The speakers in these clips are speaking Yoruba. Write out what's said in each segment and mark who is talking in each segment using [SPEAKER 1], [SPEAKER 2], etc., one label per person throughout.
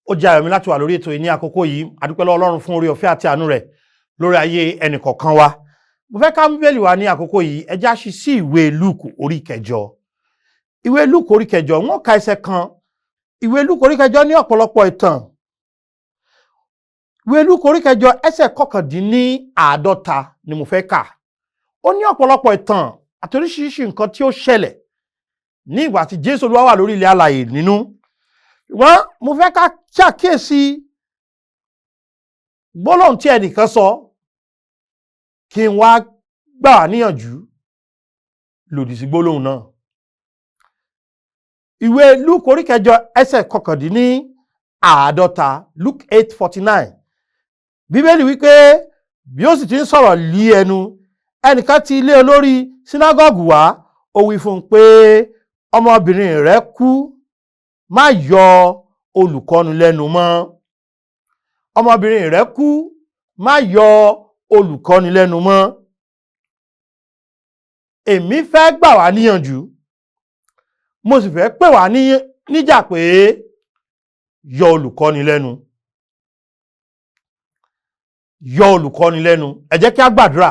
[SPEAKER 1] Ó jẹ́ ayọ̀ mi láti wà lórí ètò yìí ní àkókò yìí. A dúpẹ́ lọ́wọ́ Ọlọ́run fún oore ọ̀fẹ́ àti àánú rẹ̀ lórí ayé ẹnìkọ̀ọ̀kan wa. Mo fẹ́ ká Bíbélì wa ní àkókò yìí. Ẹ já ṣí sí ìwé Lúùkù orí kẹjọ. Ìwé Lúùkù orí kẹjọ, wọ́n ka ẹsẹ̀ kan. Ìwé Lúùkù orí kẹjọ ní ọ̀pọ̀lọpọ̀ ìtàn. Ìwé Lúùkù orí kẹjọ, ẹsẹ̀ 49 ni mo fẹ́ kà. Ó ní ọ̀pọ̀lọpọ̀ ìtàn àti oríṣiríṣi nǹkan tí ó ṣẹlẹ̀ ní ìgbà tí Jésù Olúwa wà lórí ilẹ̀ alààyè nínú. Ṣùgbọ́n mo fẹ́ ká ṣàkíyèsí gbólóhùn tí ẹnìkan sọ, kí n wá gbà wá níyànjú lòdì sí gbólóhùn náà. Ìwé Lúùkù orí kẹjọ, ẹsẹ̀ 49, Luke 8:49. Bíbélì wípé bí ó sì ti ń sọ̀rọ̀ lí ẹnu, ẹnìkan ti ilé olórí sínágọ́gù wá, ó wí fún un pé, ọmọbìnrin rẹ̀ kú, má yọ olùkọ́ni lẹ́nu mọ́. Ọmọbìnrin rẹ̀ kú, má yọ olùkọ́ni lẹ́nu mọ́. Èmi fẹ́ gbà wá níyànjú, mo sì fẹ́ pè wá níjà pé yọ olùkọ́ni lẹ́nu, yọ olùkọ́ni lẹ́nu. Ẹ jẹ́ kí a gbàdúrà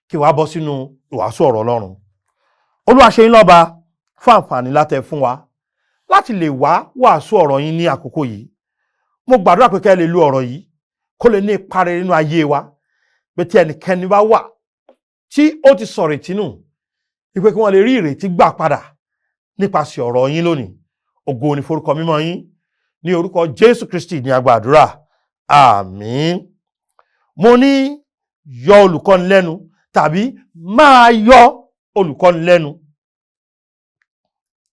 [SPEAKER 1] kí wàá bọ́ sínú ìwàásù ọ̀rọ̀ Ọlọ́run. Olúwa, ṣe yín lọ́ba fún àǹfààní látẹ fún wa láti lè wá wàásù ọ̀rọ̀ yín ní àkókò yìí. Mo gbàdúrà pé kẹ́ ẹ lè lu ọ̀rọ̀ yìí kó lè ní ipa rere nínú ayé wa, pé tí ẹnikẹ́ni bá wà tí ó ti sọ̀rọ̀ ìtínú ìpè, kí wọ́n lè rí ìrètí gbà padà nípasẹ̀ ọ̀rọ̀ yín lónìí. Ògo ni forúkọ mímọ́ yín. Ní orúkọ Jésù Kristi ní a gbàdúrà, àmín. Mo ní yọ olùkọ́ni lẹ́nu tàbí máa yọ olùkọ́ni lẹ́nu,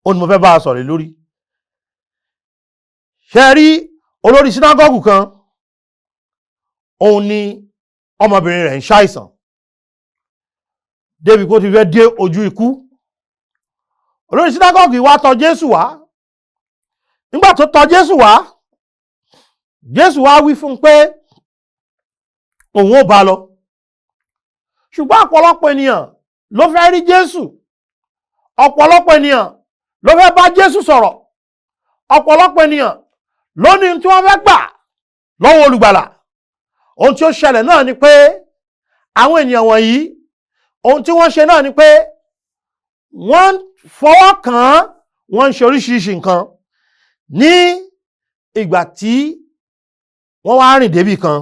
[SPEAKER 1] ó ní mo fẹ́ bá a sọ̀rọ̀ lórí. Ṣe rí olórí sínágọ́gù kan, òun ni ọmọbìnrin rẹ̀ ń ṣàìsàn débi kó ti fẹ́ dé ojú ikú. Olórí sínágọ́gù wá tọ̀ Jésù wá. Nígbà tó tọ̀ Jésù wá, Jésù wá wí fún un pé òun ò bá lọ, ṣùgbọ́n ọ̀pọ̀lọpọ̀ ènìyàn ló fẹ́ rí Jésù, ọ̀pọ̀lọpọ̀ ènìyàn ló fẹ́ bá Jésù sọ̀rọ̀, ọ̀pọ̀lọpọ̀ ènìyàn ló ní tí wọ́n fẹ́ gbà lọ́wọ́ olùgbàlà. Ohun tí ó ṣẹlẹ̀ náà ni pé àwọn ènìyàn wọ̀nyí, ohun tí wọ́n ṣe náà ni pé wọ́n fọwọ́ kàn án, wọ́n ń ṣe oríṣiríṣi nǹkan. Ní ìgbà tí wọ́n wá rìn débì kan,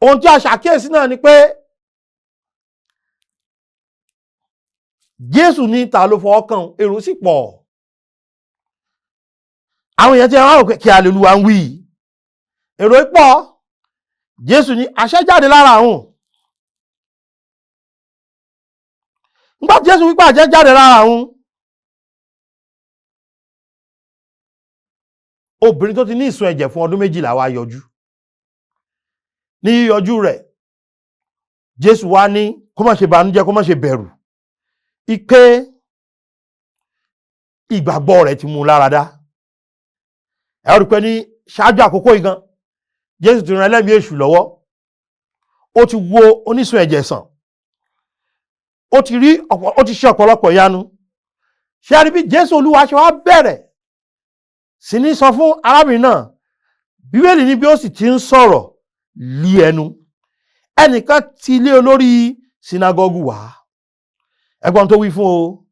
[SPEAKER 1] ohun tí a ṣàkíyèsí náà ni pé Jésù ní ta ló fọwọ́ kàn? Èrò sì pọ̀. Àwọn èèyàn tí wọ́n rò pé kí Olúwa ń wí, èrò pọ̀. Jésù ní àṣẹ jáde lára àwọn. Nígbà tí Jésù wípé àṣẹ jáde lára àwọn, obìnrin tó ti ní ìsun ẹ̀jẹ̀ fún ọdún 12 wá yọjú. Ní yíyọjú rẹ̀, Jésù wá ní kó má ṣe bànújẹ́, kó má ṣe bẹ̀rù, ìpè ìgbàgbọ́ rẹ̀ ti mú un lára dá. Ẹ rí i pé ní ṣáájú àkókò yìí gan, Jésù ti ran ẹlẹ́mìí èṣù lọ́wọ́, ó ti wo onísun ẹ̀jẹ̀ sàn, ó ti rí, ó ti ṣe ọ̀pọ̀lọpọ̀ ìyanu. Ṣé a rí bí Jésù Olúwa ṣe wá bẹ̀rẹ̀ sí ní sọ fún arábìnrin náà? Bíbélì ní bí ó sì ti ń sọ̀rọ̀ lí ẹnu, ẹnìkan ti ilé olórí sínágọ́gù wá. Ẹgbọ́n tó wí fún o,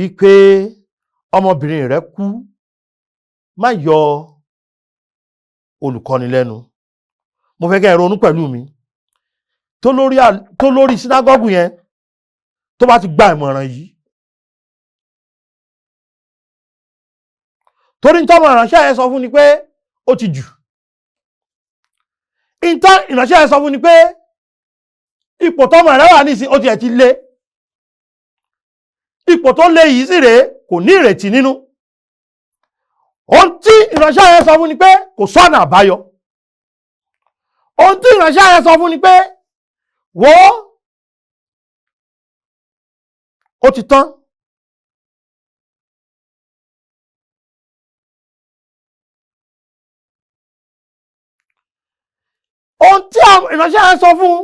[SPEAKER 1] ìpè ọmọbìnrin rẹ̀ kú, má yọ olùkọ́ni lẹ́nu. Mo fẹ́ kẹ́ ẹ ronú pẹ̀lú mi. Tó lórí sínágọ́gù yẹn tó bá ti gba ìmọ̀ràn yìí, torí tọ́mọ ìránṣẹ́ yẹn sọ fún ni pé ó ti jù, ìtọ́ ìránṣẹ́ yẹn sọ fún ni pé ipò tọ́mọ rẹ̀ wà nísìn ó tiẹ̀ ti lé, ipò tó lé yìí sì rèé, kò ní ìrètí nínú. Ohun tí ìránṣẹ́ yẹn sọ fún ni pé kò sọ́nà àbáyọ. Ohun tí ìránṣẹ́ yẹn sọ fún ni pé wò ó ti tán. Ohun tí ìránṣẹ́ yẹn sọ fún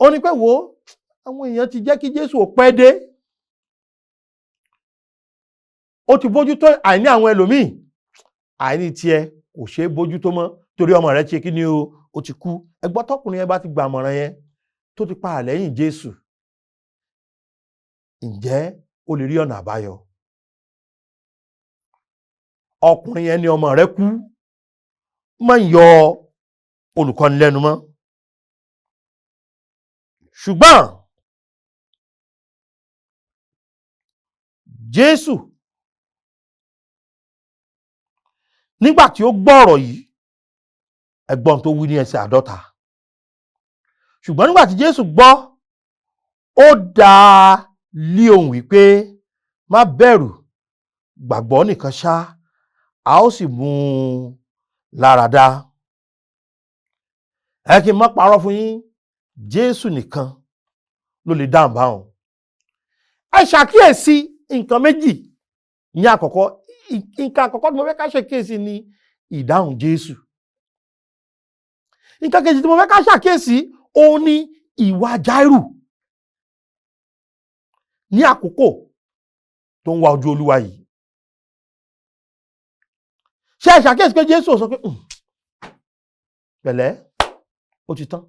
[SPEAKER 1] ó ní pé wò ó, àwọn èèyàn ti jẹ́ kí Jésù ò pẹ́ dé, ó ti bójú tó àìní àwọn ẹlòmíì, àìní tiẹ̀ Kò ṣeé bójútó mọ́ torí ọmọ rẹ̀ ṣe kí ni o, ó ti kú. Ẹgbọ́n, tọkùnrin yẹn bá ti gbàmọ̀ràn yẹn, tó ti pa àlẹ́yìn Jésù, ǹjẹ́ ó lè rí ọ̀nà àbáyọ? Ọkùnrin yẹn ní ọmọ rẹ̀ kú, má yọ olùkọ́ni lẹ́nu mọ́. Ṣùgbọ́n Jésù, nígbà tí ó gbọ́ ọ̀rọ̀ yìí, ẹgbọ́n tó wí ní ẹsẹ̀ 50. Ṣùgbọ́n nígbà tí Jésù gbọ́, ó dá a lé ohùn wípé, má bẹ̀rù, gbàgbọ́ nìkan ṣá, a ó sì mú un lára dá. Ẹ kí n má parọ́ fún yín, Jésù nìkan ló lè dáhùn báwọn. Ẹ ṣàkíyèsí nǹkan méjì ní àkọ́kọ́. Nǹkan àkọ́kọ́ tí mo fẹ́ ká ṣàkíyèsí ni ìdáhùn Jésù. Nǹkan kejì tí mo fẹ́ ká ṣàkíyèsí, òun ni ìwà Jáírù ní àkókò tó ń wá ojú Olúwa yìí. Ṣé ẹ ṣàkíyèsí pé Jésù sọ pé, "Pẹ̀lẹ́, ó ti tán"?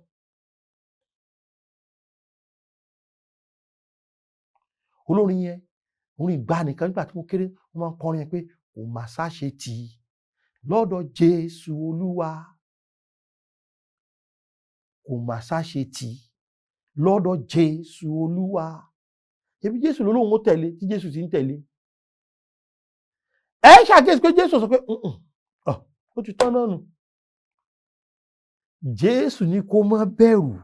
[SPEAKER 1] Olórin yẹn, orin ìgbà nìkan, nígbà tí mo kéré, wọ́n máa ń kọrin yẹn pé kò má sáṣe tì lọ́dọ̀ Jésù Olúwa, kò má sáṣe tì lọ́dọ̀ Jésù Olúwa. Ebi Jésù ló lóun ó tẹ̀lé, tí Jésù ti ń tẹ̀lé. Ẹ ṣàkíyèsí pé Jésù sọ pé, "Ó ti tán náà nù." Jésù ní kó má bẹ̀rù,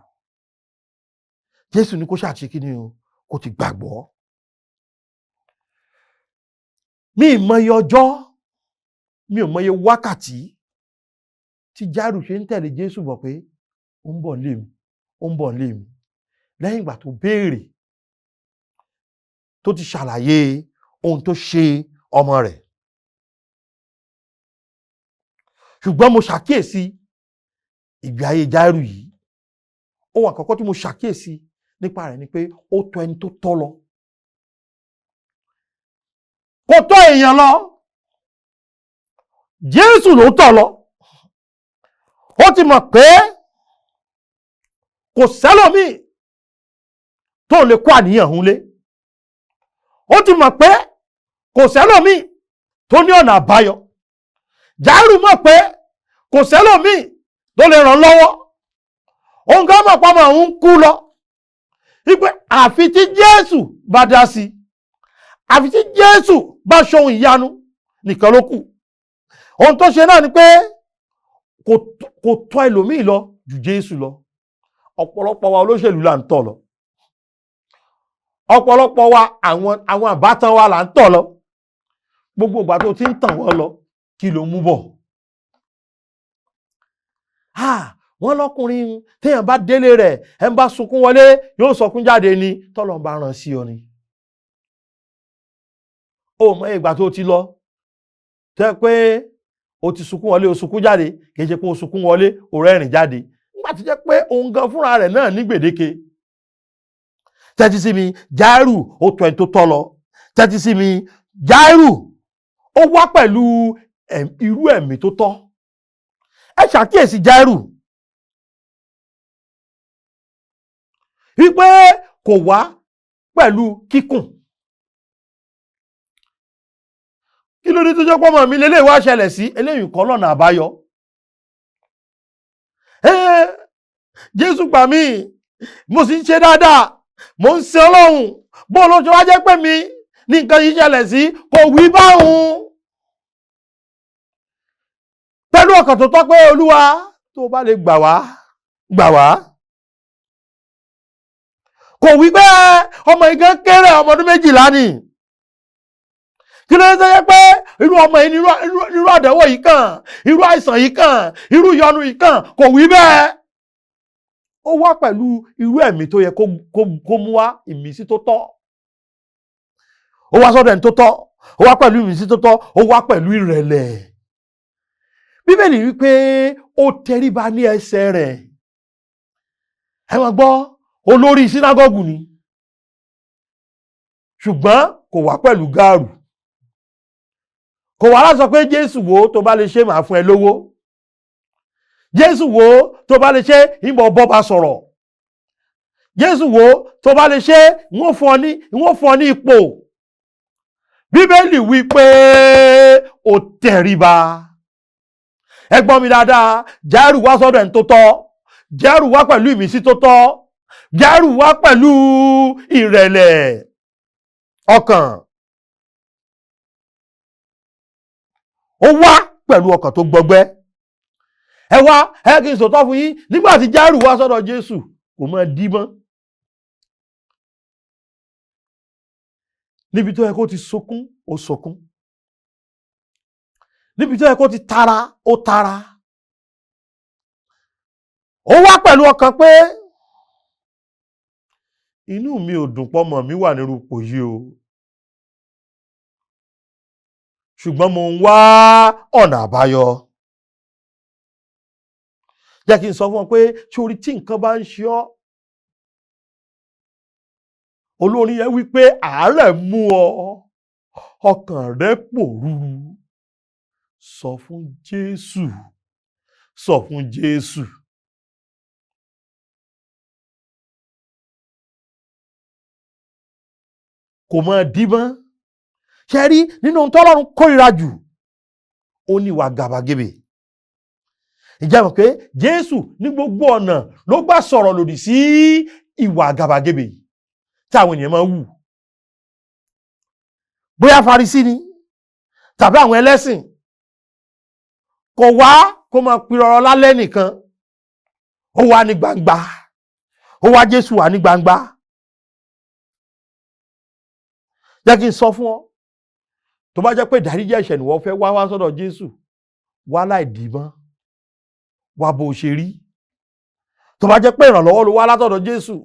[SPEAKER 1] Jésù ní kó ṣàṣe kí ni o, kó ti gbàgbọ́. Mi ì mọye ọjọ́, mi ò mọye wákàtí tí Jáírù ṣe ń tẹ̀lé Jésù bọ̀ pé ó ń bọ̀ nílé mi, ó ń bọ̀ nílé mi. Lẹ́yìn ìgbà tó béèrè, tó ti ṣàlàyé ohun tó ṣe ọmọ rẹ̀. Ṣùgbọ́n mo ṣàkíyèsí ìgbé ayé Jáírù yìí. Ohun àkọ́kọ́ tí mo ṣàkíyèsí nípa rẹ̀ ni pé ó tọ̀ ẹni tó tọ́ lọ. Kò tọ̀ èèyàn lọ, Jésù ló tọ̀ lọ. Ó ti mọ̀ pé kò sẹ́lòmíì tó lè kó àníyàn hun lé. Ó ti mọ̀ pé kò sẹ́lòmíì tó ní ọ̀nà àbáyọ. Jáírù mọ̀ pé kò sẹ́lòmíì tó lè ràn lọ́wọ́. Òun gan mọ̀ pọ́mọ òun ń kú lọ, wípé àfi tí Jésù bá dá sí, àfi tí Jésù bá ṣohun ìyanu nìkan ló kù. Ohun tó ṣe náà ni pé kò tọ̀ ẹlòmíì lọ ju Jésù lọ. Ọ̀pọ̀lọpọ̀ wa, olóṣèlú là ń tọ̀ lọ. Ọ̀pọ̀lọpọ̀ wa, àwọn àbátan wa là ń tọ̀ lọ. Gbogbo ìgbà tó ti ń tàn wọ́n lọ, kí ló mú bọ̀? Wọ́n lọ́kùnrin téèyàn bá délé rẹ̀, ẹ̀ ń bá sunkún wọlé, yóò sọkún jáde ni. Tọ́lọ́ bá ràn sí ọ ni. Ó mọ ìgbà tó ti lọ tẹ́ pé o ti sunkún wọlé, o sunkún jáde. Kì í ṣe pé o sunkún wọlé, o rẹ́rìn jáde, nígbà tó jẹ́ pé òun gan fúnra rẹ̀ náà ní gbèdéke. Tẹ́tí sí mi, Jáírù ó tọ́ ẹni tó tọ́ lọ. Tẹ́tí sí mi, Jáírù ó wá pẹ̀lú irú ẹ̀mí tó tọ́. Ẹ ṣàkíyèsí Jáírù wípé kò wá pẹ̀lú kíkùn. Kí ló dé tó jẹ́ pọ́mọ mi lélẹ́yìí wá ṣẹlẹ̀ sí eléyìí? Kọ́ lọ́nà àbáyọ. Jésù gbà mí, mo sì ń ṣe dáadáa, mo ń ṣe Ọlọ́run, bó ló ṣe wá jẹ́ pé mi ní nǹkan yìí ṣẹlẹ̀ sí? Kò wí báhùn. Pẹ̀lú ọkàn tó tọ́ pé, Olúwa, tó bá lè gbà wá, gbà wá. Kò wí pé ọmọ ìgán kéré, ọmọ ọdún 12 ni, kí ló dé tó yẹ pé irú ọmọ yìí nírú àdánwò yìí kàn, irú àìsàn yìí kàn, irú ìyọnu yìí kàn? Kò wí bẹ́ẹ̀. Ó wá pẹ̀lú irú ẹ̀mí tó yẹ kó mú wá, ìmísí tó tọ́. Ó wá sọ́dọ̀ ẹni tó tọ́, ó wá pẹ̀lú ìmísí tó tọ́, ó wá pẹ̀lú ìrẹ̀lẹ̀. Bíbélì wípé ó tẹríba ní ẹsẹ̀ rẹ̀. Ẹ máa gbọ́, olórí sínágọ́gù ni, ṣùgbọ́n kò wá pẹ̀lú gáàrù. Kò wá láti sọ pé Jésù wo tó bá lè ṣe màá fún ẹ lówó, Jésù wo tó bá lè ṣe ìmọ̀ bọ́ba sọ̀rọ̀, Jésù wo tó bá lè ṣe wọ́n fún ọ ní ipò. Bíbélì wí pé ó tẹríba. Ẹ gbọ́ mi dáadáa, Jáírù wá sọ́dọ̀ ẹni tó tọ́, Jáírù wá pẹ̀lú ìmísí tó tọ́, Jáírù wá pẹ̀lú ìrẹ̀lẹ̀ ọkàn. Ó wá pẹ̀lú ọkàn tó gbọgbẹ́. Ẹ wá, ẹ kí n sòtọ́ fún yín, nígbà tí Jáírù wá sọ́dọ̀ Jésù kò mọ dí mọ́. Níbi tó yẹ kó ti sọkún, ó sọkún. Níbi tó yẹ kó ti tara, ó tara. Ó wá pẹ̀lú ọkàn pé inú mi ò dùn pọ́mọ mi wà nírú ipò yìí o, ṣùgbọ́n mo ń wá ọ̀nà àbáyọ. Jẹ́ kí n sọ fún ọ pé sórí tí nǹkan bá ń ṣe ọ́, olórin yẹn wí pé àárẹ̀ mú ọ, ọkàn rẹ pòrúurú, sọ fún Jésù, sọ fún Jésù. Kò mọ díbọ́n. Ṣe rí nínú ohun tọ́lọ́run kórìíra jù, ó ní ìwà gàbàgebè. Ìjẹ́ mọ̀ pé Jésù ní gbogbo ọ̀nà ló gbà sọ̀rọ̀ lòdì sí ìwà gàbàgebè yìí tí àwọn ènìyàn máa ń wù. Bóyá Farisí ni tàbí àwọn ẹlẹ́sìn, kò wá kó máa pirọrọ lálẹ́ nìkan, ó wá ní gbangba, ó wá Jésù wá ní gbangba. Jẹ́ kí n sọ fún ọ, tó bá jẹ́ pé ìdáríjì ẹ̀ṣẹ̀ ni wọ́n fẹ́ wá wá sọ́dọ̀ Jésù, wá láì dìímọ́, wá bó ṣe rí. Tó bá jẹ́ pé ìrànlọ́wọ́ ló wá látọ̀dọ̀ Jésù,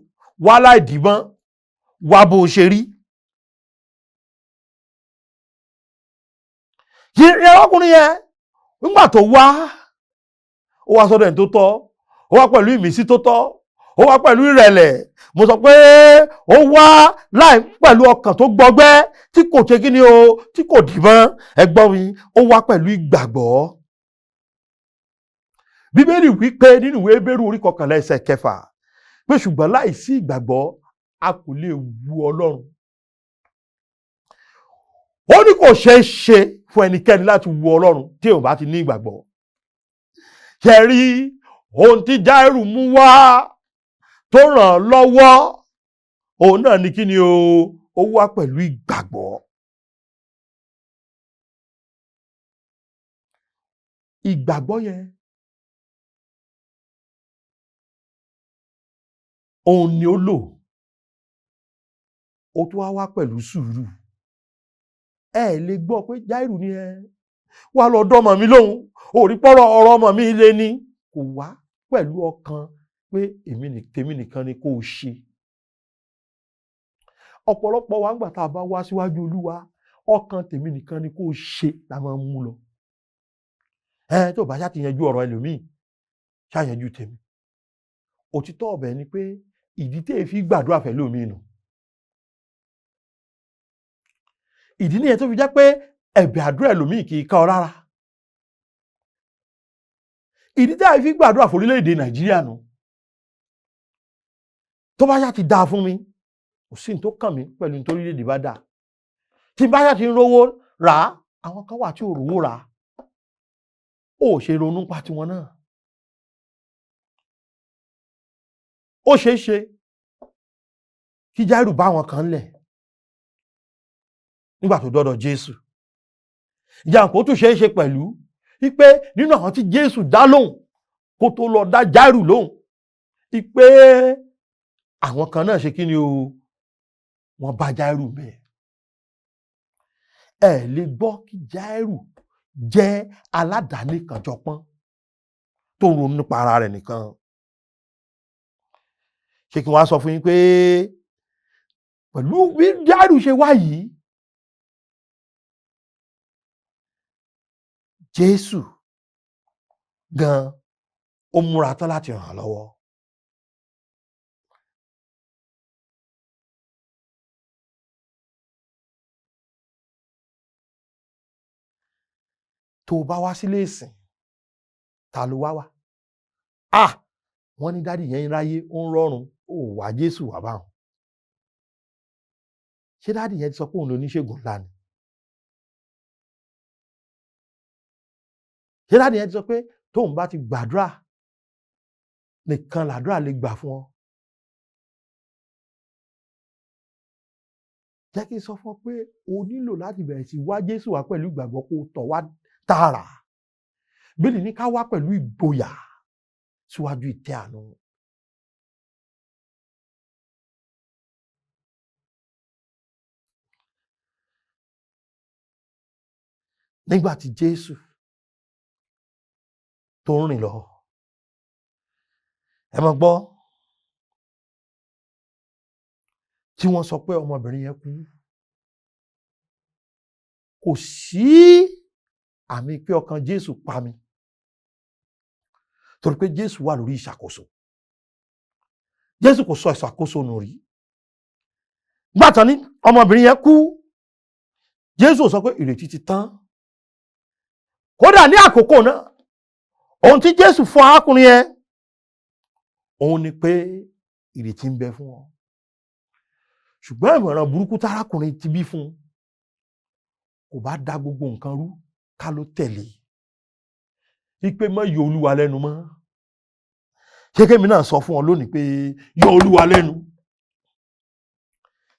[SPEAKER 1] wá láì dìímọ́, wá bó ṣe rí. Ọkùnrin yẹn nígbà tó wá, ó wá sọ́dọ̀ ẹni tó tọ́, ó wá pẹ̀lú ìmísí tó tọ́, ó wá pẹ̀lú ìrẹ̀lẹ̀. Mo sọ pé ó wá láì pẹ̀lú ọkàn tó gbọgbẹ́ tí kò ṣe kí ni o, tí kò dìbọn. Ẹ gbọ́ mi, ó wá pẹ̀lú ìgbàgbọ́. Bíbélì wí pé nínú ìwé Hébérù orí 11 ẹsẹ̀ 6 pé ṣùgbọ́n láìsí ìgbàgbọ́ a kò lè wu Ọlọ́run. Ó ní kò ṣeé ṣe fún ẹnikẹ́ni láti wu Ọlọ́run tí ò bá ti ní ìgbàgbọ́. Ṣe rí ohun tí Jáírù mú wá tó ràn án lọ́wọ́, òun náà ní kí ni o, ó wá pẹ̀lú ìgbàgbọ́. Ìgbàgbọ́ yẹn òun ni ó lò, ó tún wá wá pẹ̀lú sùúrù. Ẹ lè gbọ́ pé Jáírù ni ẹ wá lọ dọ́mọ mi lóhùn, òrí pọ́rọ̀ ọ̀rọ̀ ọmọ mi lé ní. Kò wá pẹ̀lú ọkàn pé tèmi nìkan ni kò ṣe. Ọ̀pọ̀lọpọ̀ wa ńgbà tá a bá wá síwájú Olúwa, ọkàn tèmi nìkan ni kò ṣe la máa ń mú lọ. Ẹ tó bá ṣáà ti yanjú ọ̀rọ̀ ẹlòmíì, ṣáà yanjú tèmi. Òtítọ́ ọ̀bẹ ni pé ìdí tí èéfín gbàdúrà fẹ́ lómi nù. Ìdí nìyẹn tó fi jẹ́ pé ẹ̀bẹ̀ àdúrà ẹlòmíì kì í ká ọ rárá. Ìdí tí àìfi gbàdúrà fún orílẹ̀-èdè Nàìjíríà nù. Tó bá yá ti dáa fún mi, kò sí ní tó kàn mí pẹ̀lú ní torílẹ̀-èdè bá dáa. Tí bá yá ti ń rówó rà á, àwọn kan wà tí ò rówó rà á. Ó ṣe ronú pa tiwọn náà. Ó ṣeé ṣe kí Jáírù bá wọn kan lẹ̀ nígbà tó dọ́dọ̀ Jésù. Ìjà kò tún ṣeé ṣe pẹ̀lú wípé nínú àwọn tí Jésù dá lóhùn kó tó lọ dá Jáírù lóhùn, wípé àwọn kan náà ṣe kí ni o, wọ́n bá Jáírù bẹ́ẹ̀. Ẹ lè gbọ́ kí Jáírù jẹ́ aládàáni kànjọpọ́n tó ń ronú nípa ara rẹ̀ nìkan. Ṣé kí wọ́n á sọ fún yín pé pẹ̀lú bí Jáírù ṣe wá yìí, Jésù gan ó múra tán láti ràn án lọ́wọ́. Tó o bá wá sílé ìsìn, ta ló wá wá? Ah, wọ́n ní daddy yẹn ń ráyé, ó ń rọrùn, ó wá Jésù wá báwọn. Ṣé daddy yẹn ti sọ pé òun lóníṣègùn ńlá ni? Ṣé daddy yẹn ti sọ pé tóun bá ti gbàdúrà nìkan làdúrà lè gbà fún ọ? Jẹ́ kí n sọ fún ọ pé o nílò láti bẹ̀rẹ̀ sí wá Jésù wá pẹ̀lú ìgbàgbọ́, kó o tọ̀ wá tààrà. Bíbélì ní ká wá pẹ̀lú ìgboyà síwájú ìtẹ́ àánú. Nígbà tí Jésù tó ń rìn lọ, ẹ máa gbọ́ tí wọ́n sọ pé ọmọbìnrin yẹn kú, kò sí àmì pé ọkàn Jésù pa mi, torí pé Jésù wà lórí ìṣàkóso. Jésù kò sọ ìṣàkóso nù rí. Gbàtàn ní ọmọbìnrin yẹn kú, Jésù sọ pé ìrètí ti tán. Kódà ní àkókò náà, ohun tí Jésù fún arákùnrin yẹn, òun ni pé ìrètí ń bẹ fún ọ. Ṣùgbọ́n ìmọ̀ràn burúkú tárákùnrin ti bí fún un, kò bá da gbogbo nǹkan rú ká ló tẹ̀lé. Wípé má yọ Olúwa lẹ́nu mọ́. Ṣé kémi náà sọ fún ọ lónìí pé yọ Olúwa lẹ́nu?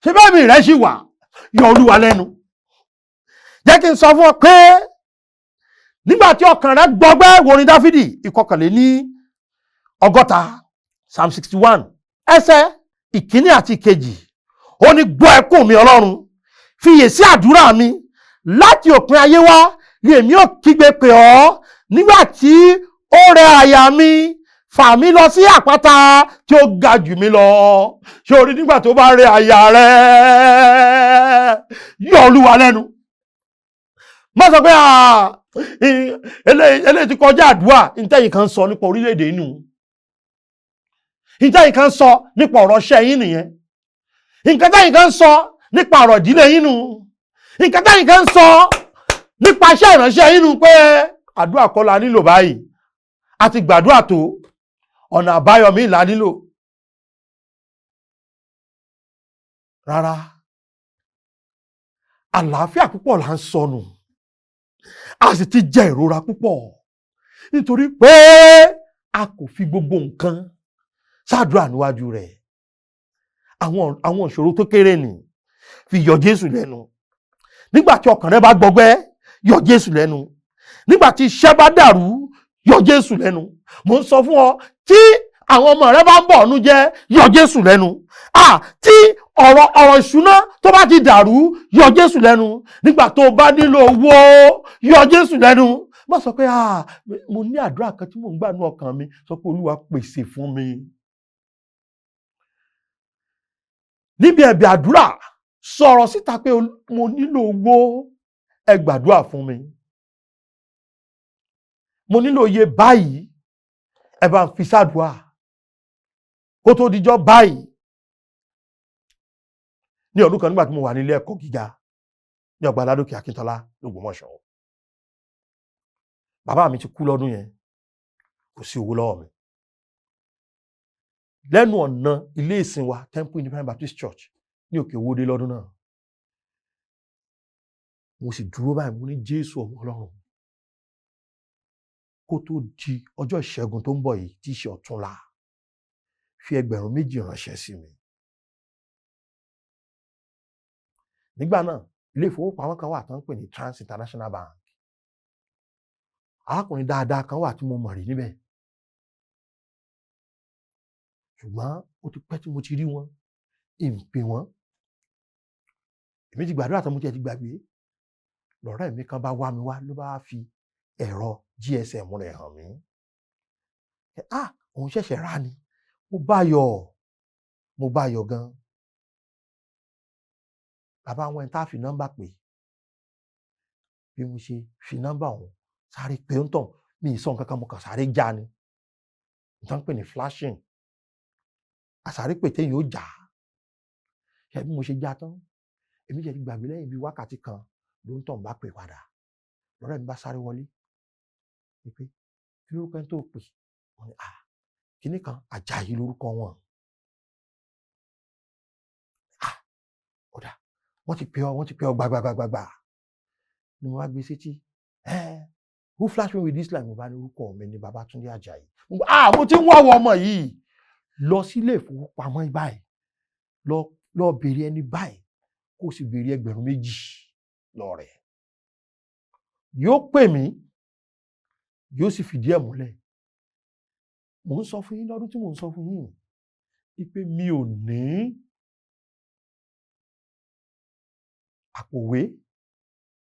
[SPEAKER 1] Ṣé bẹ́ẹ̀ mi rẹ̀ ṣì wà? Yọ Olúwa lẹ́nu. Jẹ́ kí n sọ fún ọ pé nígbà tí ọkàn rẹ gbọgbẹ́, wo orin Dáfídì 141, Psalm 61, ẹsẹ̀ 1 àti 2, ó ní gbọ́ ẹkún mi Ọlọ́run, fiyè sí àdúrà mi, láti òpin ayé wá ni èmi ò kígbe pè ọ́, nígbà tí ó rẹ àyà mi, fà mí lọ sí àpáta tí ó ga jù mí lọ. Ṣé o rí nígbà tó bá rẹ àyà rẹ, yọ Olúwa lẹ́nu. Má sọ pé eléyìí ti kọjá àdúrà. Ntẹ́yìn kan sọ nípa orílẹ̀-èdè inú, ntẹ́yìn kan sọ nípa ọ̀rọ̀ iṣẹ́ yín nìyẹn, nǹkan tẹ́yìn kan sọ nípa ọ̀rọ̀ ìdílé yín nù, nǹkan tẹ́yìn kan sọ nípa iṣẹ́ ìránṣẹ́ yín nù, pé àdúrà kọ́ la nílò báyìí, a ti gbàdúrà tó, ọ̀nà àbáyọ míì la nílò. Rárá, àlàáfíà púpọ̀ là ń sọnù, a sì ti jẹ ìrora púpọ̀ nítorí pé a kò fi gbogbo nǹkan ṣàdúrà níwájú rẹ̀. Àwọn ìṣòro tó kéré ni, fi yọ Jésù lẹ́nu. Nígbà tí ọkàn rẹ bá gbọgbẹ́, yọ Jésù lẹ́nu. Nígbà tí iṣẹ́ bá dàrú, yọ Jésù lẹ́nu. Mo ń sọ fún ọ, tí àwọn ọmọ rẹ bá ń bọ̀ ọ́nú jẹ́, yọ Jésù lẹ́nu. Tí ọ̀rọ̀ ìṣúná tó bá ti dàrú, yọ Jésù lẹ́nu. Nígbà tó o bá nílò owó, yọ Jésù lẹ́nu. Má sọ pé mo ní àdúrà kan tí mò ń gbà ní ọkàn mi, sọ pé Olúwa pèsè fún mi. Níbi ẹ̀bẹ̀ àdúrà, sọ̀rọ̀ síta pé mo nílò owó, ẹ gbàdúrà fún mi. Mo nílò iye báyìí, ẹ bá ń fi ṣàdúrà kó tó dijọ́ báyìí. Ní ọdún kan nígbà tí mo wà nílé ẹ̀kọ́ gíga ní ọgbà Ládòkè Akíntọ́lá l'Ógbómọ̀ṣọ́, bàbá mi ti kú lọ́dún yẹn, kò sí owó lọ́wọ́ mi. Lẹ́nu ọ̀nà ilé ìsìn wa, Temple Independent Baptist Church ní Òkè Owódé lọ́dún náà, mo sì dúró báyìí, mo ní Jésù ọmọ Ọlọ́run, kó tó di ọjọ́ ìṣẹ́gun tó ń bọ̀ yìí tí í ṣe ọ̀túnla, fi 2,000 ránṣẹ́ sí mi. Nígbà náà, ilé ìfowópamọ́ kan wà tó ń pè ní Trans International Bank. Arákùnrin dáadáa kan wà tí mo mọ̀ rí níbẹ̀, ṣùgbọ́n ó ti pẹ́ tí mo ti rí wọn, ìpè wọn. Èmi ti gbàdúrà tán, mo ti gbàgbé. Lọ̀rẹ́ mi kan bá wá mi wá, ló bá fi ẹ̀rọ GSM rẹ̀ hàn mí. Òun ṣẹ̀ṣẹ̀ rà ni. Mo bá yọ̀ gan. Bàbá àwọn ẹni tá a fi nọ́mbà pè, bí mo ṣe fi nọ́mbà òun sáré pé ń tàn, mi ì sọ nǹkan kan, mo kàn sáré já ni. Nǹkan pè ní flashing. Àsáré pè téèyàn ó jà. Ṣé bí mo ṣe já tán, èmi jẹ́ ti gbàgbé lẹ́yìn bíi wákàtí kan ló ń tàn bá pè padà. Lọ́rẹ́ mi bá sáré wọlé, Pé kí lórúkọ ẹni tó pè? Wọ́n ní, ah, kíní kan Àjàyí lórúkọ wọn. Ah, ọ̀dà, wọ́n ti pè ọ́, wọ́n ti pè ọ́ gbàgbàgbàgbà. Ni mo wá gbé sétí, ẹ́, "Who flash me with this line?" Mo bá ní orúkọ mi ní Babátúndé Àjàyí. Ah, mo ti ń wá àwọn ọmọ yìí lọ sílé ìfowópamọ́ báyìí, lọ lọ béèrè ẹni báyìí, kó o sì béèrè 2,000 lọ rẹ̀. Yóò pè mí, yóò sì fìdí ẹ̀ múlẹ̀. Mò ń sọ fún yín lọ́dún tí mò ń sọ fún yín wípé mi ò ní àpòwé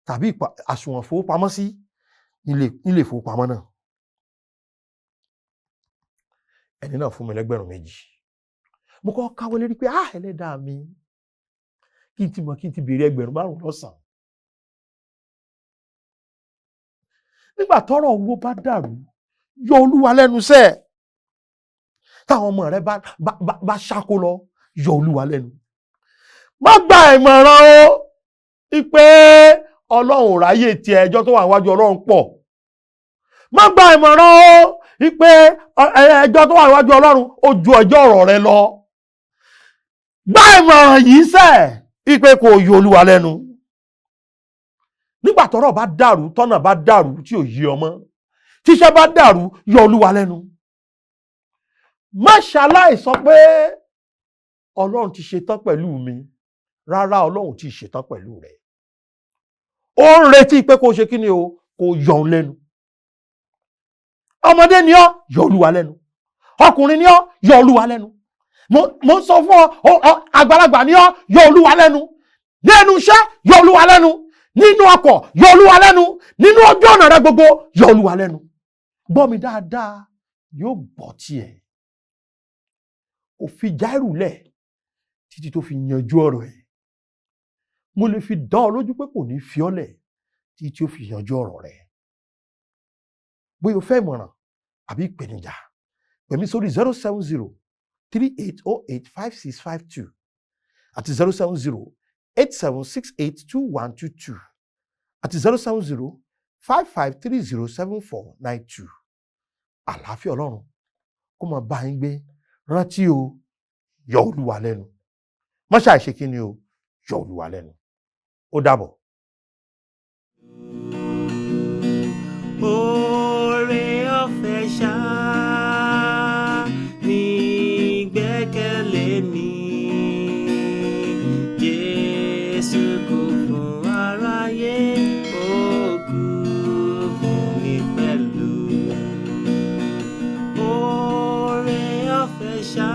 [SPEAKER 1] tàbí àsùnwọ̀n fowópamọ́sí nílé ìfowópamọ́ náà. Ẹni náà fún mi lẹ́gbẹ̀rún 2. Mo kọ́ káwọ́ lérí pé, ah, ẹlẹ́dàá mi, kí n ti mọ̀ kí n ti béèrè 5,000 lọ́sàn-án. Nígbà tọ́rọ̀ owó bá dàrú, yọ Olúwa lẹ́nu sẹ́ẹ̀. Táwọn ọmọ rẹ bá ṣáko lọ, yọ Olúwa lẹ́nu. Má gba ìmọ̀ràn o pé Ọlọ́run ráyè tiẹ̀, ẹjọ́ tó wà níwájú Ọlọ́run pọ̀. Má gba ìmọ̀ràn o pé ẹjọ́ tó wà níwájú Ọlọ́run ó ju ọjọ́ ọ̀rọ̀ rẹ lọ. Gba ìmọ̀ràn yìí sẹ́ẹ̀ pé kò yọ Olúwa lẹ́nu. Nígbà tọ́rọ̀ bá dàrú, tọ́nà bá dàrú tí ò yí ọmọ, tíṣẹ́ bá dàrú, yọ Olúwa lẹ́nu. Má ṣaláì sọ pé Ọlọ́run ti ṣetán pẹ̀lú mi. Rárá, Ọlọ́run ti ṣetán pẹ̀lú rẹ̀. Ó ń retí pé kó ṣe kí ni o, kó yọ òun lẹ́nu. Ọmọdé ni ọ́, yọ Olúwa lẹ́nu. Ọkùnrin ni ọ́, yọ Olúwa lẹ́nu. Mo ń sọ fún ọ, àgbàlagbà ni ọ́, yọ Olúwa lẹ́nu. Nínú iṣẹ́, yọ Olúwa lẹ́nu. Nínú ọkọ̀, yọ Olúwa lẹ́nu. Nínú ojú ọ̀nà rẹ gbogbo, yọ Olúwa lẹ́nu. Gbọ́ mi dáadáa, yóò gbọ́ tiẹ̀. Kò fi Jáírù lẹ̀ títí tó fi yanjú ọ̀rọ̀ ẹ̀. Mo lè fi dá ọ lójú pé kò ní fi ọ́ lẹ̀ títí tí ó fi yanjú ọ̀rọ̀ rẹ̀. Bóyá o fẹ́ ìmọ̀ràn àbí ìpèníjà, pè mí sórí 07038085652 àti 07087682122 àti 07055307492. Àlàáfíà Ọlọ́run kó máa bá yín gbé. Rántí o, yọ Olúwa lẹ́nu. Má ṣàì ṣe kí ni o, yọ Olúwa lẹ́nu. Ó dàbọ̀.
[SPEAKER 2] Oore ọ̀fẹ́ ṣá ní gbẹ́kẹ̀lé mi. Jésù kú fún aráyé, ó kú fún mi pẹ̀lú. Oore ọ̀fẹ́ ṣá.